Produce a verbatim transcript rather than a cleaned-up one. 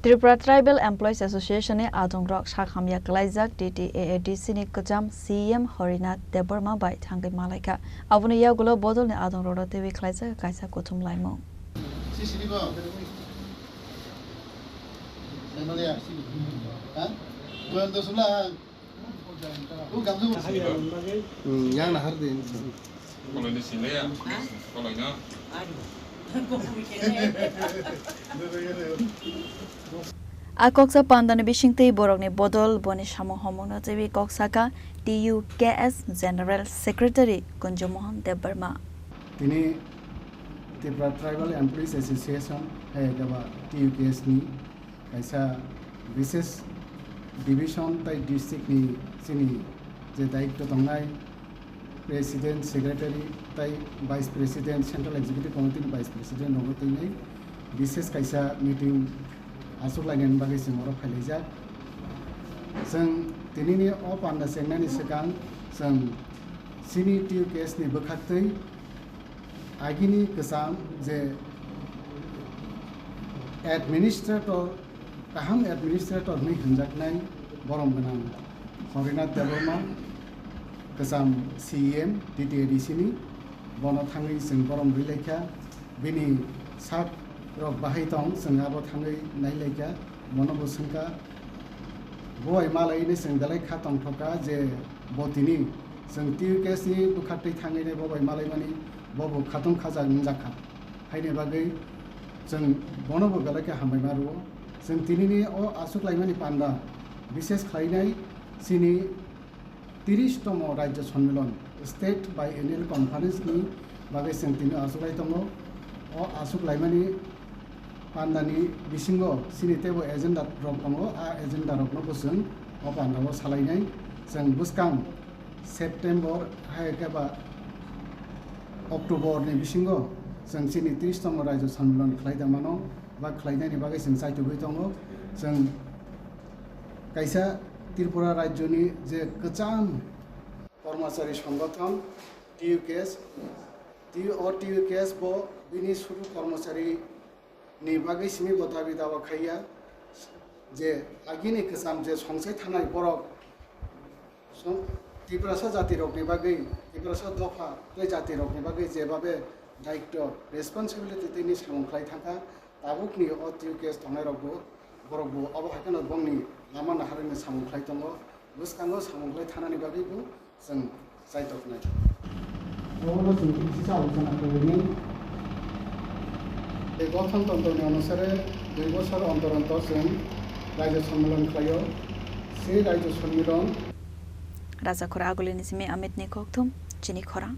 Tripura Tribal Employees Association ni adongrok sak hamya kwlaijak T T A A D C ni kwcham C E M Horinath Debbarma bai thangwi malaikha. Aboni yagulo bodolni adongrokno twiwi khlaijak kaisa kuthum laimung. Hmm, yang nahar din. Koloi ni sile ya. Koloi no. A koksa pandani bisingtwi borokni bodol boni samung homungno twiwi kok saka T U K S General Secretary Kunjo Mohan Debbarma. Tini Tripura Tribal Employees Association, hai khe ba T U K S ni kaisa bises division tai district ni chini je daityo tongnai president, secretary tai vice president, central executive committee ni vice president rokno twinai bises kaisa meeting aswk lainani bagwi chwng oro phailaijak. Chwng tinini o panda chengnani swkang chwng chini T U K S ni bwkhaktwi agini kwcham je administrator, kaham administrator hwnwi hwnjaknai borom gwnang Horinath Debbarma, kwcham C E M T T A D C ni, bono thangwi chwng borom rwi laikha, bini sak rok bahai tong, chwng abo thangwi nai laikha, bono bo swngkha, bo bai malaini chwng belai kha tongthokha je bo tini chwng T U K S ni bwkhaktwi thangwi nai bo bai malaimani bo bo khatung khajak wngjakha. Haini bagwi chwng bono bo belai khe hambai ma rwo. Chwng tinini o aswk laimani panda bises khlainai chini tirish tomo Rajya Sonmilon, State Biennial Conference ni bagwi chwng tini aswk lai tongo. O aswk laimani pandani bisingo chini teibo agenda rok tongo, a agenda rokno bo chwng o panda o salainai. Chwng bwskang September hai khe ba October ni bisingo chwng chini tirish tomo Rajya Sonmilon khlai da mano, ba khlainani bagwi chwng chaitugwi tongo. Chwng kaisa Tripura Rajyoni je kwcham kormachari songothon T U K S, T-, o T U K S bo bini sudu kormachari ni bagwi simi bo dabi dawa khaiya je agini kwcham je songsai thanai borok song-, Tiprasa jati rokni bagwi, Tiprasa dopha tei jati rokni bagwi jebabe daityo, responsibility tei ni samung khlai thangkha, tabukni o T U K S tongnai rokbo, borokbo obo hai kheno bongni lama naharwi samung khlai tongo. Bwskango samung khlai thanani bagwi bo chwng chaitoknai. Obono chwng kisa alochona khlainai. Tei gothon tontoni onusare dui bosor ontor ontor chwng Rajya Sonmilon khlaio. Se Rajya Sonmilon. Rajakhor Agulini simi Amitni kokthum, chini khorang.